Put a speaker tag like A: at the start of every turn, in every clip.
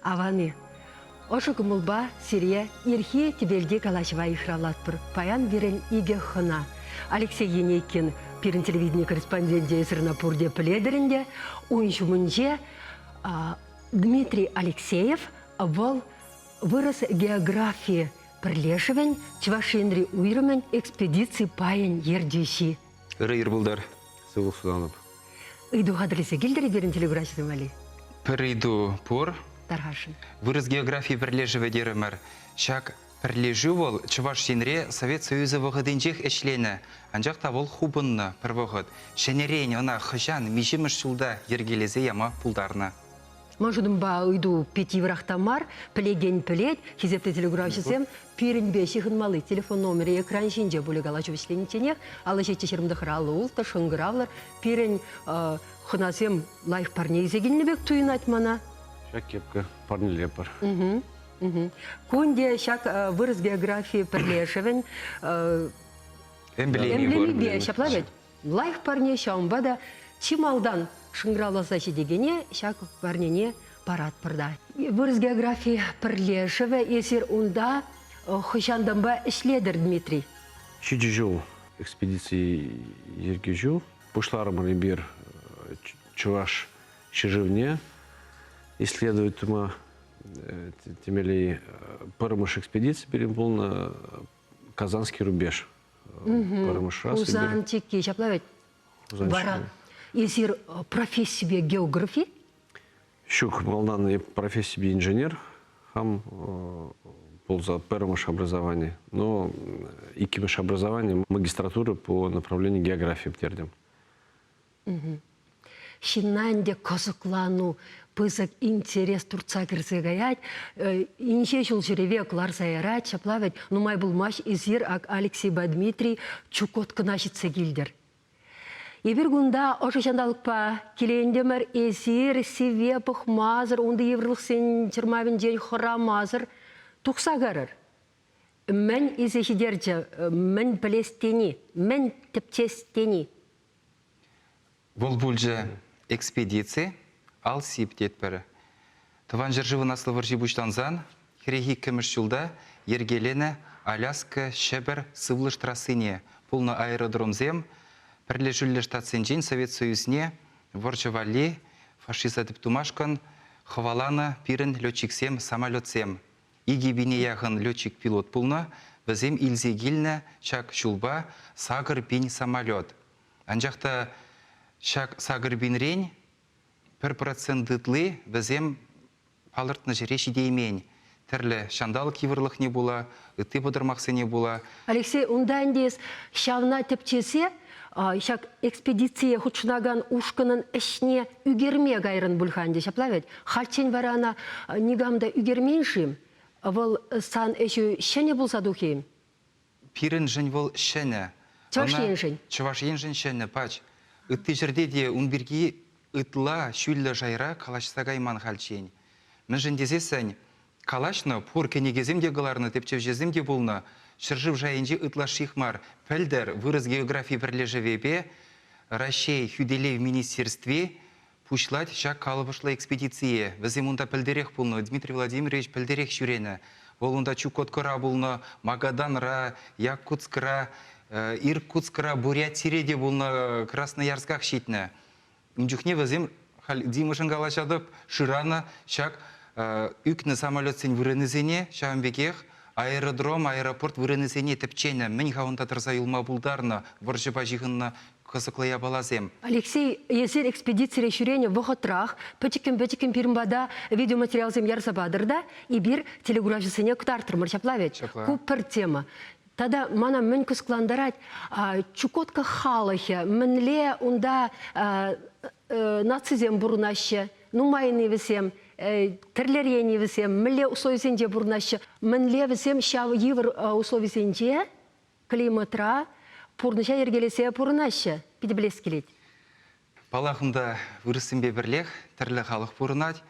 A: Аван-и? Ӑшӑ кӑмӑлпа сире ирхи тӗпелти калаҫӑва йыхравлатпӑр. Паян пирӗн икӗ хӑна. Алексей Енейкин пирӗн телевидени корреспонденчӗ эсир ӑна пурте пӗлетӗр ӗнтӗ. Ун ҫумӗнче Дмитрий Алексеев, вӑл вырӑс географи пӗрлешӗвӗн Чӑваш Енри уйрӑмӗн экспедици пайӗн ертӳҫи.
B: Ырӑ ир пултӑр.
C: Сывлӑх сунатӑп.
A: Ыйту хатӗрлесе килтӗр пирӗн телекураҫӑсем валли?
B: Пӗр ыйту пур.
A: Тархасшӑн.
B: Вырӑс географи пӗрлешӗвӗ терӗмӗр. Ҫак пӗрлешӳ вӑл Чӑваш Енре Совет Союзӗ вӑхӑтӗнчех ӗҫленӗ, анчах та вӑл хупӑннӑ пӗр вӑхӑт. Ҫӗнӗрен ӑна хӑҫан, миҫемӗш ҫулта йӗркелесе яма пултарнӑ?
A: Ман шутӑмпа ыйту пит йывӑрах та мар. Пӗлекен пӗлет. Хисеплӗ телекуравҫӑсем, пирӗнпе ҫыхӑнмалли телефон номерӗ экран ҫинче пулӗ калаҫу вӗҫленичченех. Алӑ ҫиччӗ ҫырӑмтӑхра 56 шӑнкӑравлӑр. Пирӗн хӑнасем лайӑх парне илсе килнӗ пек туйӑнать мана.
C: Ҫак кепка парнелепӗр.
A: Кунте ҫак вырӑс географи пӗрлешӗвӗн
B: эмблеми
A: ҫапла вӗт? Лайӑх парне ҫавӑнпа та чи малтан шӑнкӑравласа ҫитекене ҫак парнене паратпӑр та. Вырӑс географи пӗрлешӗвӗ эсир унта хӑҫантанпа ӗҫлетӗр, Дмитрий?
C: Ҫичӗ ҫул экспедици йӗркеҫӳ. Пуҫларӑмӑр эпир Чӑваш ҫӗршывне исследовать тума темелли пӗрремӗш экспедици пирӗн пулнӑ Казанский рубеж. Пӗрремӗш раз.
A: Хусан чикки ҫапла вӗт? Вара эсир профессипе географи?
C: Ҫук, малтан эп профессипе инженер хам пулса пӗрремӗш образовани. Но иккӗмӗш образовани магистратура по направлению географии пӗтертӗм.
A: Ҫынна ӗнтӗ кӑсӑклану, пысӑк интерес туртса кӗрсе каять, инҫе ҫул ҫӳреве кӑларса ярать. Ҫапла вӗт нумай пулмасть эсир ак Алексейпа Дмитрий Чукоткӑна ҫитсе килтӗр. Эпир кунта ӑшӑ ҫанталӑкпа килентӗмӗр, эсир сивве пӑхмасӑр, унти йывӑрлӑхсен чӑрмавӗнчен хӑрамасӑр тухса карӑр. Мӗн илсе ҫитерчӗ, мӗн пӗлес тени, мӗн тӗпчес тени?
B: Вӑл пулчӗ экспедици, Алсип тетпӗр. Тӑван ҫӗршывӑн Аслӑ вӑрҫи пуҫлансан 42-мӗш ҫулта йӗркеленӗ Аляска Ҫӗпӗр сывлӑш трассине пулнӑ аэродромсем Пӗрлешӳллӗ Штатсенчен Совет Союзне вӑрҫӑ валли фашиста тӗп тумашкӑн хӑваланӑ пирӗн летчиксем, самолетсем. Икӗ пине яхӑн летчик-пилот пулнӑ, вӗсем илсе килнӗ ҫак ҫулпа 8000 самолет. Анчах та ҫак 8000-рен 1% ытли вӗсем палӑртнӑ ҫӗре ҫитеймен. Тӗрлӗ ҫанталӑк йывӑрлӑхне пула, ытти пӑтӑрмахсене пула.
A: Алексей, унта ӗнтӗ эс ҫавна тӗпчесе ҫак экспедицие хутшӑнакан ушкӑнӑн ӗҫне ӳкерме кайрӑн пуль-ха ӗнтӗ, ҫапла вӗт? Хальччен вара ӑна никам та ӳкермен-шим? Вӑл сан ӗҫӳ ҫӗнӗ пулса тухӗ-им?
B: Пирӗншӗн вӑл ҫӗнӗ.
A: Чӑваш Еншӗн?
B: Чӑваш Еншӗн ҫӗнӗ, пач. Ытти ҫӗрте те ун пирки ытла ҫӳллӗ шайра калаҫса кайман хальччен. Мӗншӗн тесессӗн калаҫнӑ, пур кӗнекесем те кӑларнӑ, тӗпчевҫӗсем те пулнӑ. Ҫӗршыв шайӗнче ытлашших мар. Пӗлтӗр Вырӑс географи пӗрлешӗвӗпе Раҫҫей хӳтӗлев министерстви пуҫлать ҫак калӑпӑшлӑ экспедицие. Вӗсем унта пӗлтӗрех пулнӑ, Дмитрий Владимирович пӗлтӗрех ҫӳренӗ. Вӑл унта Чукоткӑра пулнӑ, Магаданра, Якутскра, Иркутскра, Бурятире те пулнӑ, Красноярсках ҫитнӗ. Ун чухне вӗсем, халь Димӑшӑн калаҫатӑп, шыранӑ ҫак ӳкнӗ самолетсен вырӑнӗсене, ҫавӑн пекех аэродром, аэропорт вырӑнӗсене тӗпченӗ. Мӗн-ха унта тӑрса юлма пултарнӑ вӑрҫӑпа ҫыхӑннӑ кӑсӑклӑ япаласем.
A: Алексей, эсир экспедицире ҫӳренӗ вӑхӑтрах пӗчӗккӗн-пӗчӗккӗн пирӗн пата видеоматериалсем ярса патӑр та эпир телекуравҫӑсене кӑтартрӑмӑр, ҫапла вӗт?
B: Ҫапла.
A: Ку пӗр тема. Тата мана мӗн кӑсӑклантарать, Чукотка халӑхӗ мӗнле унта нацисем пурӑнаҫҫӗ, нумайӑн-и вӗсем, тӗрлӗрен-и вӗсем, мӗнле условисенче пурӑнаҫҫӗ, мӗнле вӗсем ҫав йывӑр условисенче климатра пурнӑҫа йӗркелесе пурӑнаҫҫӗ, питӗ пӗлес килет.
B: Паллах, унта вырӑссемпе пӗрлех тӗрлӗ халӑх пурӑнать.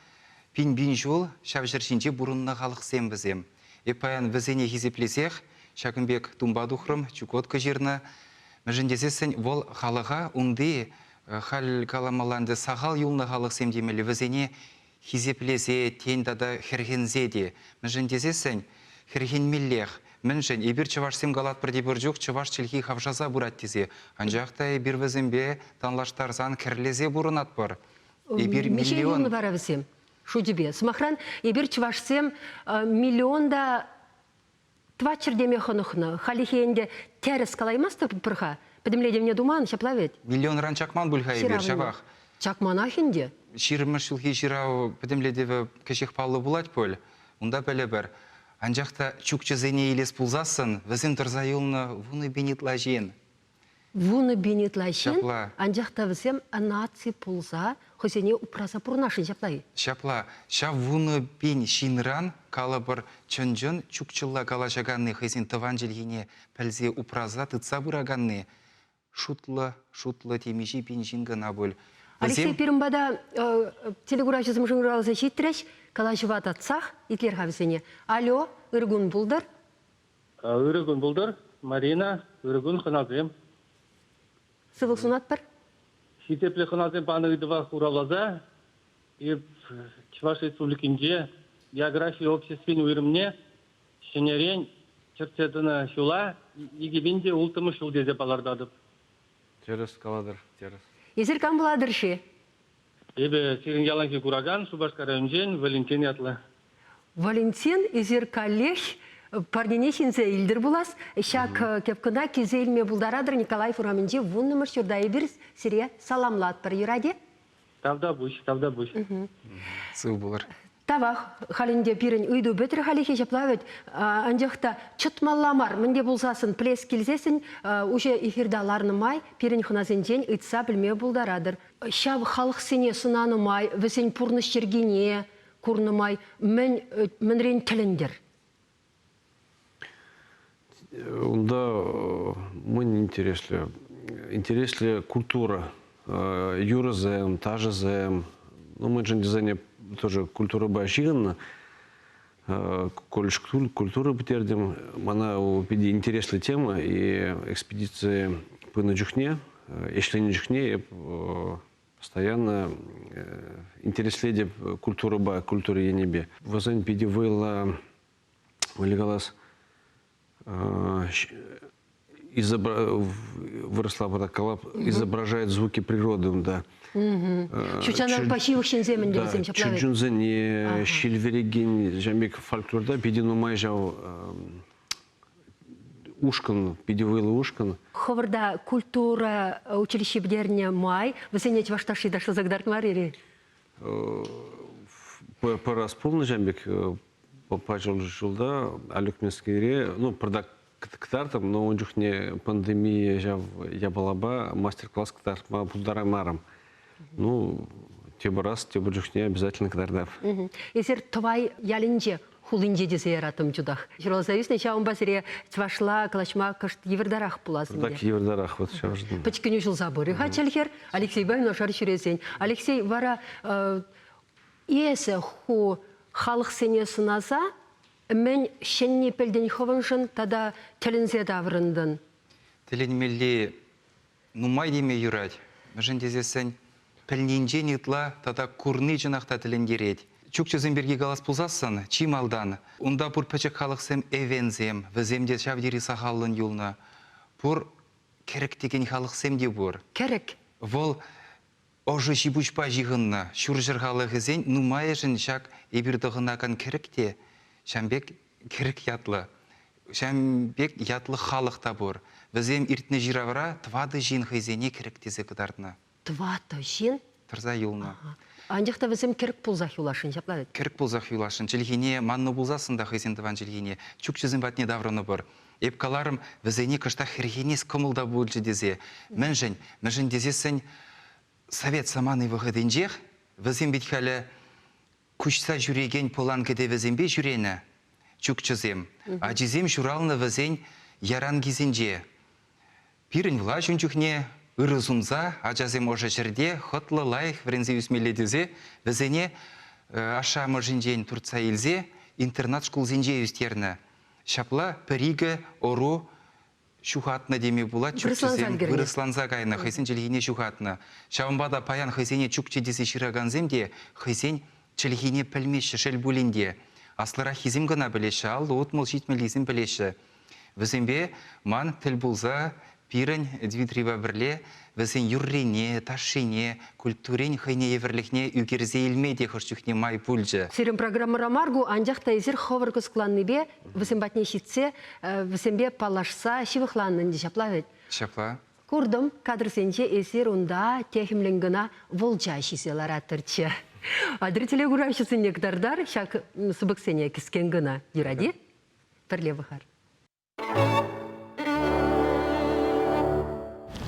B: Пин-пин ҫул ҫав ҫӗр ҫинче пурӑннӑ халӑхсем вӗсем. Эп паян вӗсене хисеплесех ҫакӑн пек тумпа тухрӑм, Чукотка ҫырнӑ. Мӗншӗн тесессӗн вӑл халӑха унти халь каламалла ӗнтӗ сахал юлнӑ халӑхсем темелле вӗсене хисеплесе, тен тата хӗрхенсе те. Мӗншӗн тесессӗн хӗрхенмеллех. Мӗншӗн эпир чӑвашсем калатпӑр тепӗр чух чӑваш чӗлхи хавшаса пырать тесе. Анчах та эпир вӗсемпе танлаштарсан кӗрлесе пурӑнатпӑр. Эпир
A: Миҫе
B: миллион
A: юлнӑ вара вӗсем шучӗпе? Сӑмахран, эпир чӑвашсем миллион та тӑватҫӗр теме хӑнӑхнӑ. Хальлӗхе ӗнтӗ тӗрӗс калаймастӑп-ха. Пӗтӗмлетӗвне туман, ҫапла вӗт?
B: Миллионран чакман пуль-ха эпир
A: Ҫыравне.
B: ҫавах.
A: Чакманах ӗнтӗ.
B: Ҫирӗммӗш ҫулхи ҫырав пӗтӗмлетӗвӗ кӗҫех паллӑ пулать пуль. Унта пӗлӗпӗр. Анчах та чукчӑсене илес пулсассӑн вӗсем тӑрса юлнӑ 10,000 ытла ҫын.
A: 10,000 ытла ҫын,
B: Ҫапла.
A: анчах та вӗсем наци пулса хӑйсене упраса пурӑнасшӑн ҫапла-и?
B: Ҫапла. Ҫав 10,000 ҫынран, калӑпӑр, чӑн-чӑн чукчӑлла калаҫаканни хӑйсен тӑван чӗлхине пӗлсе упраса тытса пыраканни шутлӑ, шутлӑ темиҫе пин ҫын кӑна пуль.
A: Алексей,
B: Вӗсем
A: пирӗн пата телекуравҫӑсем шӑнкӑравласа ҫитрӗҫ, калаҫӑва татсах итлер-ха вӗсене. Алло, ыр кун пултӑр.
D: Ырӑ кун пултӑр, Марина. Ырӑ кун, хӑнасем.
A: Сывлӑх сунатпӑр.
D: Хисеплӗ хӑнасем панӑ ыйтӑва хуравласа эп Чӑваш Республикинче географи обществин уйрӑмне ҫӗнӗрен чӗртсе тӑнӑ ҫула 2006 ҫул тесе палӑртатӑп.
C: Тӗрӗс калатӑр, тӗрӗс.
A: Эсир кам пулатӑр-ши?
D: Эпӗ сирӗн яланхи куракан Шупашкар районӗнчен Валентин ятлӑ.
A: Валентин, эсир каллех парнене ҫӗнсе илтӗр пулас. Ҫак кепкӑна килсе илме пултаратӑр Николаев урамӗнчи вуннӑмӗш ҫурта. Эпир сире саламлатпӑр. Юрать-и?
D: Тавтапуҫ, тавтапуҫ.
B: Сыв пулӑр.
A: Тавах. Халь ӗнтӗ пирӗн ыйту пӗтрӗ халӗхе ҫапла вӗт. Анчах та чӑтмалла мар. Мӗнте пулсассӑн плес килсессӗн уҫӑ эфирта ларнӑ май пирӗн хӑнасенчен ыйтса пӗлме пултаратӑр. Ҫав халӑхсене сӑнанӑ май вӗсен пурнӑҫ йӗркине курнӑ май мӗн мӗнрен тӗлӗнтӗр?
C: Унта мӗн интереслӗ? Интереслӗ культура. Юрӑсем, ташӑсем. Ну, мӗншӗн тесен тоже культурӑпа ҫыхӑннӑ. Колледж культуры пӗтертӗм. Мана питӗ интереслӗ тема. И экспедиция пынӑ чухне, ӗҫленӗ чухне эп постоянно интереслетӗп культурӑпа, культура енӗпе. Вӗсен питӗ вӑйлӑ, мӗнле калас, вырӑсла калап, изображает звуки природы унта.
A: Ҫутҫанталӑкпа ҫывӑх ҫынсем ӗнтӗ вӗсем ҫапла вӗт.
C: Чӗрчунсене, ҫил вӗрекен ҫавӑн пек фольклорта питӗ нумай ҫав ушкӑн, питӗ вӑйлӑ ушкӑн.
A: Хӑвӑрта культура училищи пӗтернӗ май вӗсене чӑваш ташши ташласа кӑтартмарӗ-и?
C: Пӗр раз пулнӑ ҫавӑн пек пачӑл ҫулта Алюкминскире, ну, пӑртак кӑтартӑм, но ун чухне пандемия ҫав япалапа мастер-класс кӑтартма пултараймарӑм. Ну, тепӗр раз, тепӗр чухне обязательно кӑтартап.
A: Эсир Тӑвай ялӗнче хулинче тесе яраттӑм чутах. Ҫуралса ӳснӗ, ҫавӑнпа сире чӑвашла калаҫма кӑшт йывӑртарах пулас ӗнтӗ.
C: Так йывӑртарах вот ҫавӑн.
A: Пӗчкӗн уҫӑлса пырӗ-ха чӗлхер. Алексейпа юнашар ҫӳресен. Алексей, вара эсӗ ху халӑхсене сӑнаса мӗн ҫӗнни пӗлтӗн хӑвӑншӑн тата тӗлӗнсе таврӑнтӑн?
B: Тӗлӗнмелли нумай теме юрать. Мӗншӗн тесессӗн пӗлнинчен ытла тата курни чӑнах та тӗлӗнтерет. Чукчӑсем пирки калас пулсассӑн, чи малтан унта пур пӗчӗк халӑхсем эвенсем, вӗсем те ҫав тери сахаллӑн юлнӑ. Пур кӗрӗк текен халӑхсем те пур.
A: Кӗрӗк?
B: Вӑл ӑшӑ ҫи-пуҫпа ҫыхӑннӑ. Ҫурҫӗр халӑхӗсен нумайӑшӗн ҫак эпир тӑхӑнакан кӗрӗк те ҫам пек кӗрӗк ятлӑ. Ҫавӑн пек ятлӑ халӑх та пур. Вӗсем иртнӗ ҫыравра тӑватӑ ҫын хӑйсене кӗрӗк тесе кӑтартнӑ.
A: Тӑватӑ ҫын?
B: Тӑрса юлнӑ.
A: Анчах та вӗсем кӗрӗк пулсах юласшӑн, ҫапла вӗт?
B: Кӗрӗк пулсах юласшӑн. Чӗлхине маннӑ пулсассӑн та хӑйсен тӑван чӗлхине чукчӑсем патне таврӑнӑпӑр. Эп каларӑм, вӗсене кӑштах хӗрхенес кӑмӑл та пулчӗ тесе. Мӗншӗн? Мӗншӗн тесессӗн совет самани вӑхӑтӗнчех вӗсем вӗт халӗ куҫса ҫӳрекен пӑлан кӗтӗвӗсемпе ҫӳренӗ чукчӑсем. Ачисем ҫуралнӑ вӗсен яранкисенче. Пирӗн влаҫ ун чухне. ырӑ сунса ачасем ӑшӑ ҫӗрте хӑтлӑ лайӑх вӗренсе ӳсмелле тесе вӗсене ашшӗ-амӑшӗнчен туртса илсе интернат шкулсенче ӳстернӗ. Ҫапла пӗр-икӗ ӑру ҫухатнӑ теме пулать чукчӑсем вырӑсланса кайнӑ, хӑйсен чӗлхине ҫухатнӑ. Ҫавӑнпа та паян хӑйсене чукчӑ тесе ҫыракансем те хӑйсен чӗлхине пӗлмеҫҫӗ, шел пулин те. Аслӑраххисем кӑна пӗлеҫҫӗ, 50, 60, 70-лисем пӗлеҫҫӗ. Вӗсемпе ман тӗл пулса пирӗн Дмитрийпа пӗрле вӗсен юррине, ташшине, культурин хӑйне евӗрлӗхне ӳкерсе илме те хӑш чухне май пулчӗ.
A: Сирӗн программӑра мар ку, анчах та эсир хӑвӑр кӑсӑкланнипе вӗсем патне ҫитсе вӗсемпе паллашса ҫывӑхланнӑ ӗнтӗ ҫапла вӗт?
B: Ҫапла.
A: Куртӑм, кадрсенче эсир унта техӗмлӗн кӑна вӑлча ҫисе лараттӑрччӗ. Атьӑр телекуравҫӑсене кӑтартар ҫак сыпӑксене кӗскен кӑна. Юрать-и? Пӗрле пӑхар.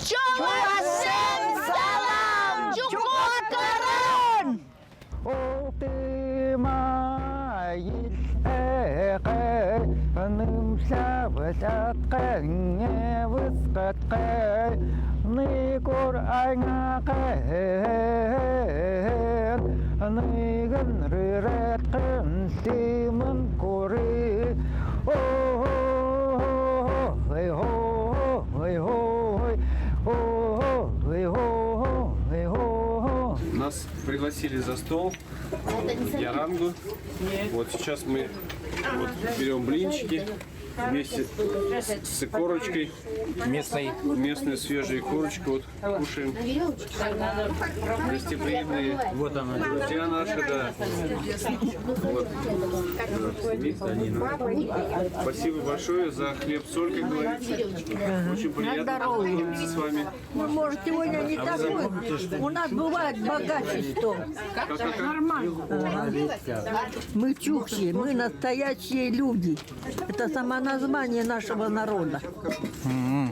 E: Чӑвашсем салам! Чукоткӑран!
C: Нас пригласили за стол в Ярангу. Вот сейчас мы вот берем блинчики вместе с икорочкой.
B: Местной.
C: Местную свежую икорочку вот кушаем. Гостеприимные
F: Вот она.
C: друзья наши, да. Вот. Спасибо большое за хлеб-соль, как говорится. Очень приятно познакомиться с вами.
G: Ну, может, сегодня не такой. У нас бывает богаче стол. Мы чукчи, мы настоящие люди. Это самоназвание нашего народа.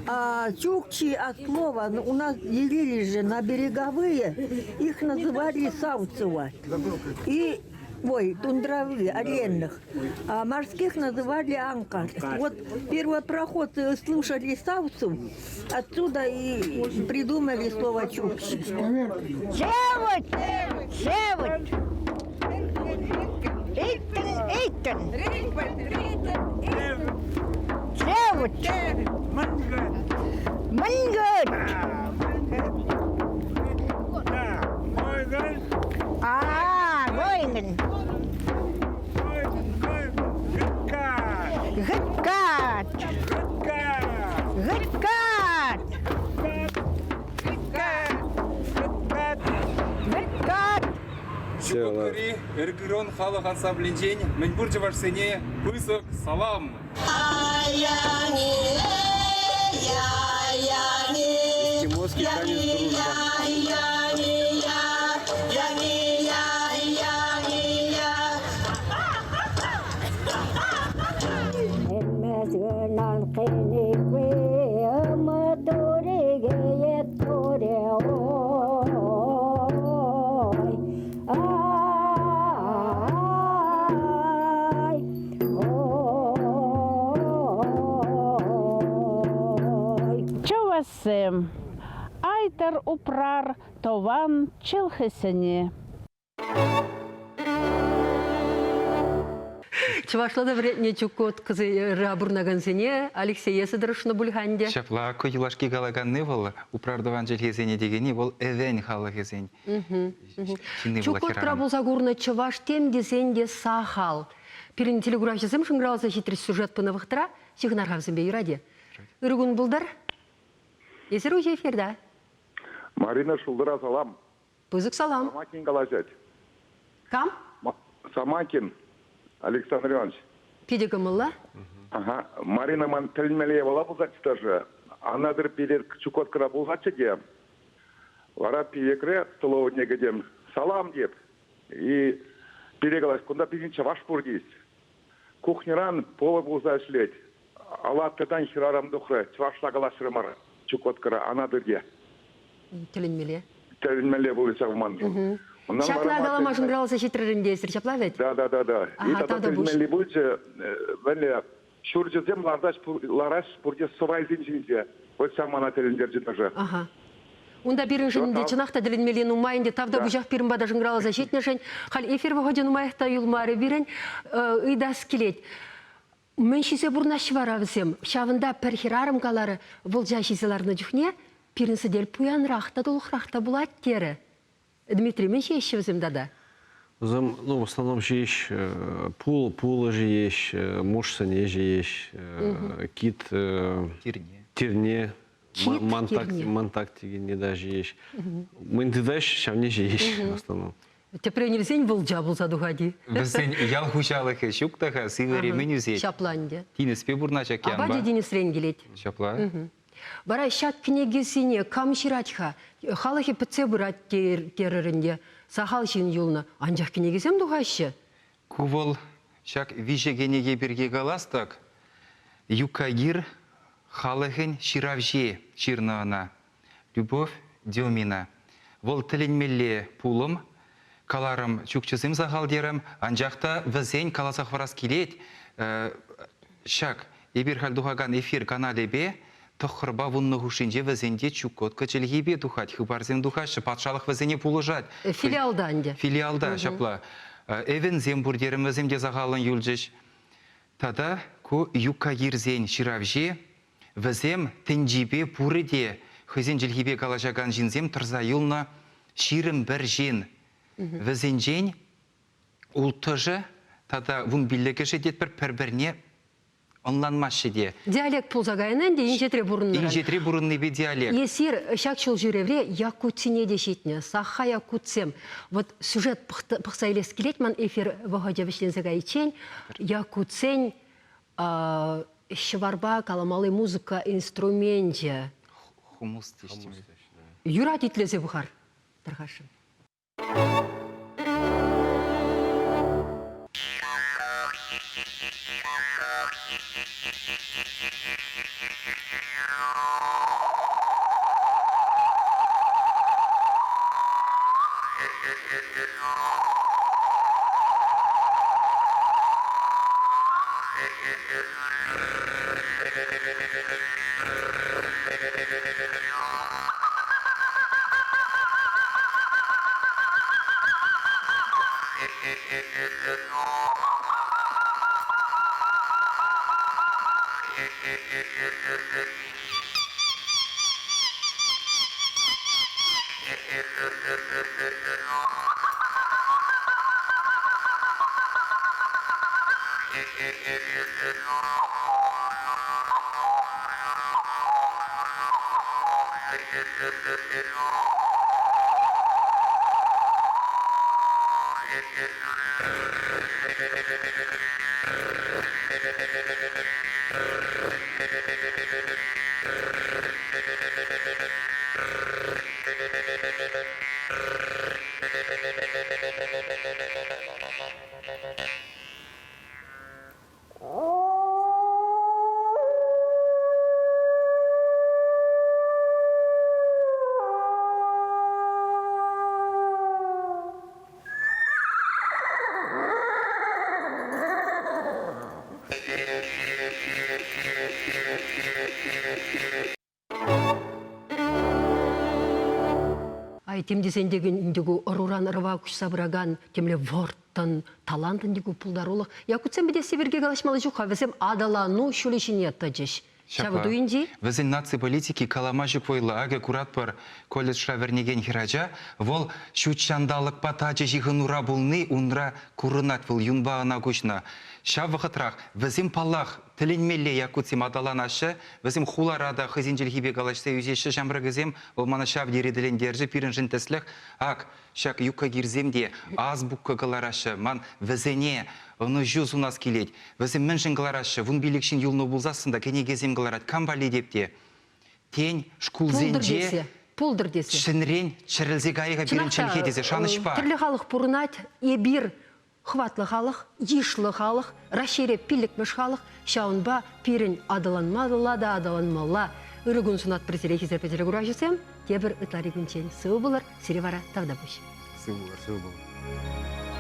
G: А чукчи от слова, ну, у нас делили же на береговые, их называли савцева. И ой, тундровые, оленных. А морских называли анкар. Вот первопроходцы слушали савцев, отсюда и придумали слово чукчи.
E: Севот! Севот! Эйтен, эйтен! Севот! Мангыт! А, Гойнен! Гыткат! Гыткат! Гыткат!
B: Чукоткӑри Эргырон халӑх ансамблӗнчен мӗнпур чӑвашсене пысӑк салам!
C: Эскимосский танец дружба.
H: Чӑвашсем, айтӑр упрар тӑван чӗлхесене.
A: Чӑвашла та вӗрентнӗ Чукоткӑра пурӑнакансене Алексее тӑрӑшнӑ пуль-ха ӗнтӗ.
B: Ҫапла, ку юлашки калаканни вӑл упрар тӑван чӗлхесене текенни вӑл эвен халӑхӗсен ҫынни пулать
A: Чукоткӑра
B: хӗрарӑм.
A: пулса курнӑ чӑваш тем тесен те сахал. Пирӗн телекуравҫӑсем шӑнкӑравласа ҫитрӗҫ сюжет пынӑ вӑхӑтра. Ҫыхӑнар-ха вӗсемпе юрать-и? Ырӑ кун пултӑр. Эсир уҫӑ эфирта.
I: Марина Шулдӑра салам.
A: Пысӑк салам.
I: Самакин калаҫать.
A: Кам?
I: Самакин Александр Иванович.
A: Питӗ кӑмӑллӑ.
I: Ага. Марина ман тӗлӗнмелле япала пулсаччӗ даже. Анадырь пире Чукоткӑра пулсаччӗ те. Вара пиекре столовӑйне кӗтем. Салам деп. И пире калаҫ, кунта пирӗн чӑваш пур тес. Кухньӑран повар пулса ӗҫлет. Алаттӑртан хӗрарӑм тухрӗ, чӑвашла калаҫрӑмӑр Чукоткӑра, Анадырьте.
A: Тӗлӗнмелле.
I: Тӗлӗнмелле пулӗ ҫав маншӑн.
A: Ҫакна калама шӑнкӑравласа ҫитрӗр ӗнтӗ эсир, ҫапла вӗт?
I: Да, да, да, да. И тата тӗлӗнмелли пулчӗ, мӗнле ҫурчӗсем лартаҫ, лараҫ пурте сӑвайсем ҫинче. Вот ҫав мана тӗлӗнтерчӗ даже.
A: Ага. Унта пирӗншӗн те чӑнах та тӗлӗнмелли нумай ӗнтӗ. Тавтапуҫах пирӗн пата шӑнкӑравласа ҫитнӗшӗн. Халь эфир вӑхӑчӗ нумаях та юлмарӗ пирӗн. Ыйтас килет. Мӗн ҫисе пурӑнаҫҫӗ вара вӗсем? Ҫавӑнта пӗр хӗрарӑм каларӗ, вӑлча ҫисе ларнӑ чухне пирӗн сӗтел пуянрах та тулӑхрах та пулать терӗ. Дмитрий, мӗн ҫиеҫҫӗ вӗсем тата?
C: Вӗсем, ну, в основном ҫиеҫ пул, пулӑ ҫиеҫ, мушсене ҫиеҫ, кит,
B: тирне,
C: тирне,
A: Кит,
C: мантак,
A: тирне.
C: мантак текенне да ҫиеҫ. Мӗн тытаҫ, ҫавне ҫиеҫ в основном.
A: Тӗпрен илсен вӑлча пулса тухать-и?
B: Вӗсен ял хуҫалӑхӗ ҫук та-ха, сивӗре мӗн ӳсет?
A: Ҫапла ӗнтӗ.
B: Тинӗспе пурӑнаҫ океанпа.
A: Апачӗ тинӗсрен килет.
B: Ҫапла.
A: Вара ҫак кӗнекесене кам ҫырать-ха? Халӑхӗ пӗтсе пырать терӗр ӗнтӗ. Сахал ҫын юлнӑ. Анчах кӗнекесем тухаҫҫӗ.
B: Ку вӑл ҫак виҫӗ кӗнеке пирки калас тӑк, Юкагир халӑхӗн ҫыравҫи ҫырнӑ ӑна. Любовь Демина. Вӑл тӗлӗнмелле пулӑм. Каларӑм, чукчӑсем сахал терӗм, анчах та вӗсен каласа хӑварас килет. Ҫак эпир халь тухакан эфир каналӗпе тӑххӑрпа вуннӑ хушшинче вӗсен те Чукотка чӗлхипе тухать, хыпарсем тухаҫҫӗ, патшалӑх вӗсене пулӑшать.
A: Филиалта ӗнтӗ.
B: Филиалта, ҫапла. Эвенсем пур терӗм, вӗсем те сахаллӑн юлчӗҫ. Тата ку юкагирсен ҫыравҫи Вӗсем тӗнчипе пурӗ те хӑйсен чӗлхипе калаҫакан ҫынсем тӑрса юлнӑ 21 ҫын. Вӗсенчен улттӑшӗ тата вунпиллӗкӗшӗ тетпӗр пӗр-пӗрне ӑнланмаҫҫӗ те.
A: Диалект пулса кайнӑ ӗнтӗ инҫетре пурӑннӑран.
B: Инҫетре пурӑннипе диалект.
A: Эсир ҫак ҫул ҫӳревре Якутсене те ҫитнӗ. Саха якутсем. Вот сюжет пӑхса илес килет ман эфир вӑхӑчӗ вӗҫленсе кайиччен. Якутсен ҫӑварпа каламалли музыка инструменчӗ.
B: Хумус теҫҫӗ.
A: Юрать итлесе пӑхар, тархасшӑн. Ай, тем тесен те ӗнтӗ ку ӑруран ӑрӑва куҫса пыракан темле вӑрттӑн талант ӗнтӗ ку пултарулӑх. Якутсем пӗтесси пирки калаҫмалли ҫук-ха, вӗсем аталану ҫулӗ ҫине тӑчӗҫ. Ҫавӑ туйӑнчӗ.
B: Вӗсен наци политики калама ҫук вӑйлӑ. Акӑ куратпӑр, колледжра вӗренекен хӗрача вӑл ҫут ҫанталӑкпа тачӑ ҫыхӑнура пулни унра курӑнать, вӑл юнпа ӑна куҫнӑ. Ҫав вӑхӑтрах вӗсем, паллах, тӗлӗнмелле якутсем аталанаҫҫӗ. Вӗсем хулара та хӑйсен чӗлхипе калаҫса ӳсеҫҫӗ ҫамрӑкӗсем. Вӑл мана ҫав тери тӗлӗнтерчӗ. Пирӗншӗн тӗслӗх. Ак, ҫак юкагирсем те азбука кӑлараҫҫӗ. Ман вӗсене ӑнӑҫу сунас килет. Вӗсем мӗншӗн кӑлараҫҫӗ? Вунпилӗк ҫын юлнӑ пулсассӑн та кӗнекесем кӑларать. Кам валли теп те. Тен, шкулсенче
A: пултӑр тесе.
B: Ҫӗнрен чӗрӗлсе кайӗ-ха пирӗн чӗлхе тесе шанӑҫпа.
A: Тӗрлӗ халӑх пурӑнать. Эпир хӑватлӑ халӑх, йышлӑ халӑх, Раҫҫейре пиллӗкмӗш халӑх, ҫавӑнпа пирӗн аталанмалла та аталанмалла. Ырӑ кун сунатпӑр сире, хисеплӗ телекуравҫӑсем. Тепӗр ытларикунччен сывӑ пулӑр, сире вара тавтапуҫ.
C: Сывӑ пулӑр. Сывӑ пулӑр.